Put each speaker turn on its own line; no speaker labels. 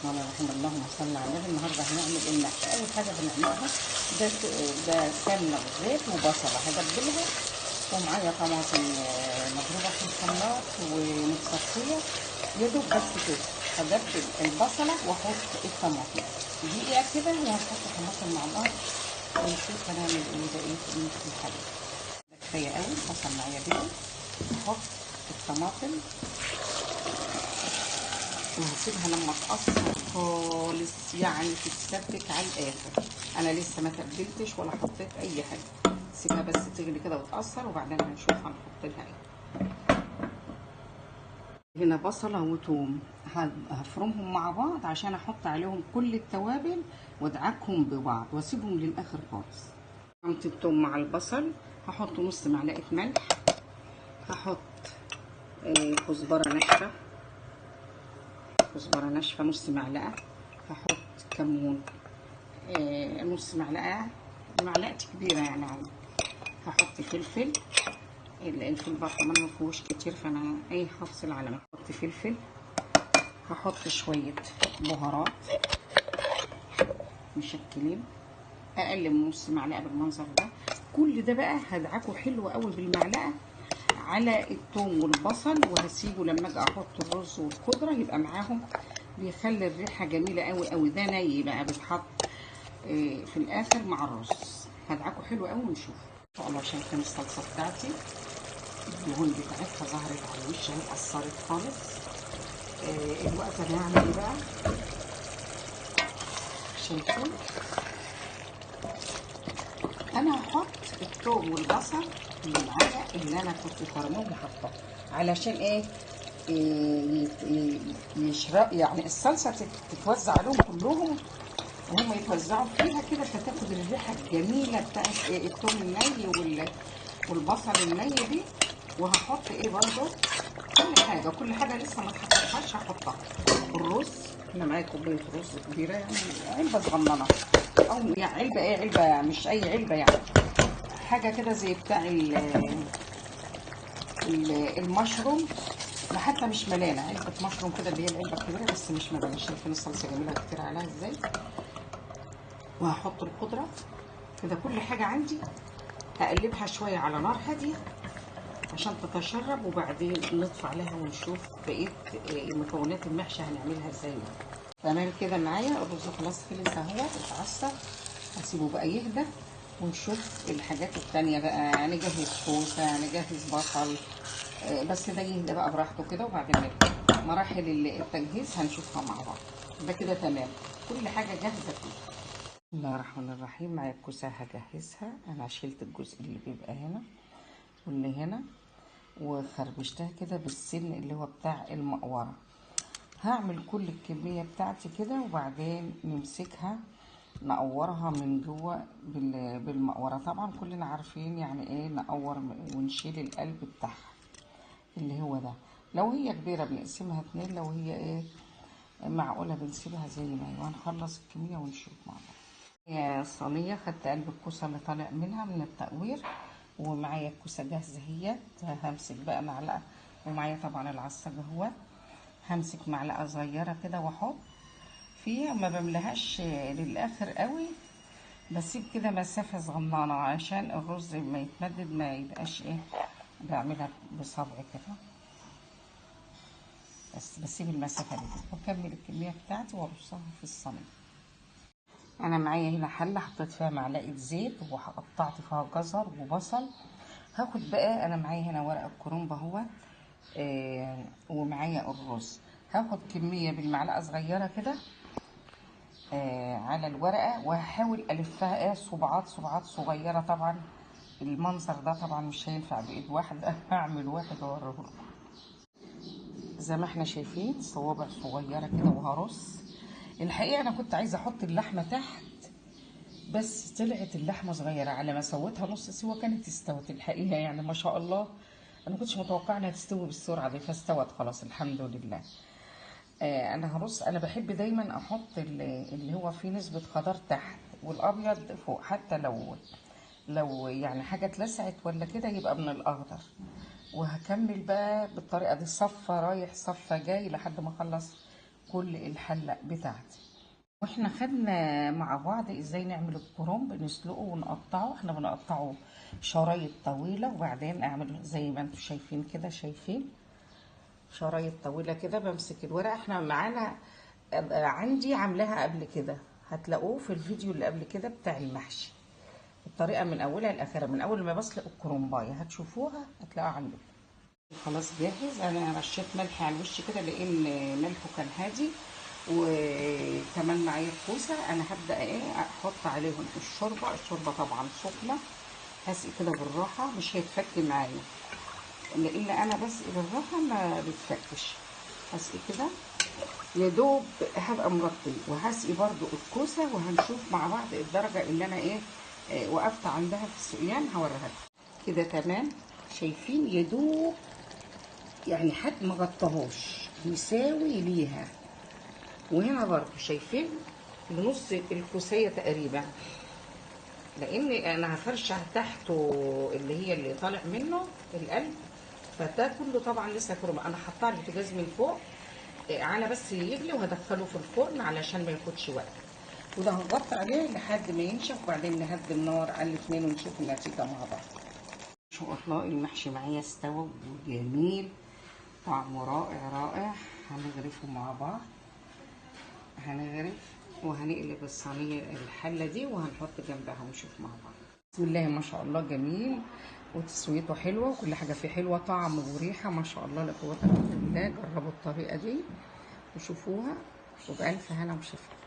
الرحمن الرحيم. اللهم صل على النبي. النهارده هنعمل المحشي. اول حاجة بنعملها ده سمنه وزيت وبصله هدبلها، ومعايا طماطم مضروبة في الخلاط ومتصفيه يا دوب بس كده. هدبل البصله واحط الطماطم دقيقة كده، وهنحط الطماطم مع بعض ونشوف هنعمل ايه بقية الحاجات. ده كفاية قوي. البصل معايا كده، احط الطماطم وهسيبها لما تقصر خالص، يعني تتسبك على الاخر. انا لسه ما تبلتش ولا حطيت اي حاجة، سيبها بس تغلي كده وتقصر، وبعدين هنشوف هنحط لها ايه. هنا بصله وتوم هفرمهم مع بعض عشان احط عليهم كل التوابل وادعكهم ببعض واسيبهم للاخر خالص. فرمت التوم مع البصل، هحط نص معلقه ملح، هحط كزبره ناشفة، كزبره ناشفة نص معلقه، هحط كمون نص معلقه، معلقتي كبيرة يعني عندي. هحط فلفل، الفلفل برطمان ما فيهوش كتير فانا ايه هفصل على ما احط فلفل. هحط شوية بهارات مشكلين اقل من نص معلقه بالمنظر ده. كل ده بقى هدعكه حلو قوي بالمعلقه على الثوم والبصل، وهسيبه لما اجي احط الرز والخضره يبقى معاهم، بيخلي الريحة جميلة قوي قوي. ده ني بقى بيتحط في الاخر مع الرز. هدعكه حلو قوي ونشوف ان شاء الله. شايفين الصلصه بتاعتي الدهون بتاعتها ظهرت على الوش اهي، اتأثرت خالص. الوقت انا هعمل ايه بقى؟ شايفين انا هحط الثوم والبصل اللي معايا اللي انا كنت فرموه وحطاه علشان ايه يشرب، يعني الصلصه تتوزع عليهم كلهم وهم يتوزعوا فيها كده، فتاخد الريحة الجميلة بتاعت الثوم الني والبصل الني دي. وهحط ايه برضو كل حاجة، كل حاجة لسه ما اتحطتهاش هحطها. الرز انا معايا كوباية رز كبيرة، يعني علبة صغننه او يعني علبة ايه، علبة مش اي علبة، يعني حاجة كده زي بتاع المشروم، حتى مش ملانة، علبة مشروم كده اللي هي العلبة الكبيرة بس مش ملانة. شايفين الصلصه جميلة كتير عليها ازاي. وهحط الخضرة كده، كل حاجة عندي هقلبها شوية على نار هادية عشان تتشرب، وبعدين نطفي عليها ونشوف بقية مكونات المحشي هنعملها ازاي. تمام كده معايا الرز خلاص خلص اهو، اتعصر. هسيبه بقى يهدى ونشوف الحاجات التانية بقى. نجهز كوسة، نجهز بصل، بس ده يهدى بقى براحته كده، وبعدين نبدا مراحل التجهيز هنشوفها مع بعض. ده كده تمام، كل حاجة جاهزة فيه. بسم الله الرحمن الرحيم. معايا الكوسه هجهزها. انا شلت الجزء اللي بيبقى هنا واللي هنا وخربشتها كده بالسن اللي هو بتاع المقوره. هعمل كل الكمية بتاعتي كده، وبعدين نمسكها نقورها من جوه بالمقوره. طبعا كلنا عارفين يعني ايه نقور ونشيل القلب بتاعها اللي هو ده. لو هي كبيرة بنقسمها اتنين، لو هي ايه معقولة بنسيبها زي ما هي. وهنخلص الكمية ونشوف مع بعض. يا صينية خدت قلب الكوسه اللي طالع منها من التقوير، ومعايا الكوسه جاهزة اهي. همسك بقى معلقه، ومعايا طبعا العصاج اهو. همسك معلقه صغيرة كده واحط فيها، ما بملهاش للاخر قوي، بسيب كده مسافة صغننه عشان الرز ما يتمدد، ما يبقاش ايه. بعملها بصبعي كده بس، بسيب المسافة دي واكمل الكمية بتاعتي وارصها في الصينية. انا معايا هنا حله حطيت فيها معلقه زيت وقطعت فيها جزر وبصل. هاخد بقى، انا معايا هنا ورق الكرنب اهو، ومعايا الرز. هاخد كمية بالمعلقه صغيرة كده على الورقة، وهحاول الفها ايه صبعات صبعات صغيرة. طبعا المنظر ده طبعا مش هينفع بايد واحدة، هعمل واحد واوريه لكم. زي ما احنا شايفين صوابع صغيرة كده وهرص. الحقيقة انا كنت عايزه احط اللحمة تحت، بس طلعت اللحمة صغيرة، على ما سويتها نص سوا كانت استوت الحقيقة، يعني ما شاء الله انا ما كنتش متوقعه انها تستوي بالسرعة دي، فاستوت خلاص الحمد لله. انا هرص. انا بحب دايما احط اللي هو فيه نسبه خضار تحت والابيض فوق، حتى لو يعني حاجة اتلسعت ولا كده يبقى من الاخضر. وهكمل بقى بالطريقة دي، صفة رايح صفة جاي لحد ما اخلص كل الحلة بتاعتي. واحنا خدنا مع بعض ازاي نعمل الكرنب، بنسلقه ونقطعه. احنا بنقطعه شرايط طويلة، وبعدين اعمل زي ما انتم شايفين كده، شايفين شرايط طويلة كده. بمسك الورقة، احنا معانا عندي عاملاها قبل كده، هتلاقوه في الفيديو اللي قبل كده بتاع المحشي، الطريقة من اولها لاخرها، من اول ما بسلق الكرنبايه هتشوفوها، هتلاقوها عندكم. خلاص جاهز. انا رشيت ملح على الوش كده لان ملحة كان هادي، وكمان معايا الكوسه. انا هبدا ايه، احط عليهم الشوربة. الشوربة طبعا سخنة، هسقي كده بالراحة، مش هيتفك معايا لان انا بسقي بالراحة ما بتفكش. هسقي كده يا دوب هبقى مغطيه، وهسقي برده الكوسه، وهنشوف مع بعض الدرجة اللي انا ايه وقفت عندها في السقيان، هوريها لكم كده. تمام، شايفين يا دوب يعني حد ما غطاهوش، مساوي ليها. وهنا برضو شايفين لنص الكوسيه تقريبا، لان انا هفرشها تحته اللي هي اللي طالع منه القلب، فده كله طبعا لسه كرنب. انا حاطاه على البوتاجاز من فوق على بس يغلي، وهدخله في الفرن علشان ما ياخدش وقت. وده هنغطي عليه لحد ما ينشف، وبعدين نهدي النار على الاثنين ونشوف النتيجة مع بعض. ان شاء الله المحشي معايا استوى وجميل، طعمه رائع رائع. هنغرفه مع بعض، هنغرف وهنقلب الصينية الحلة دي وهنحط جنبها ونشوف مع بعض. بسم الله ما شاء الله، جميل وتسويته حلوة وكل حاجة فيه حلوة، طعم وريحه ما شاء الله لا قوة الا بالله. جربوا الطريقة دي وشوفوها، وبألف هنا وشفا.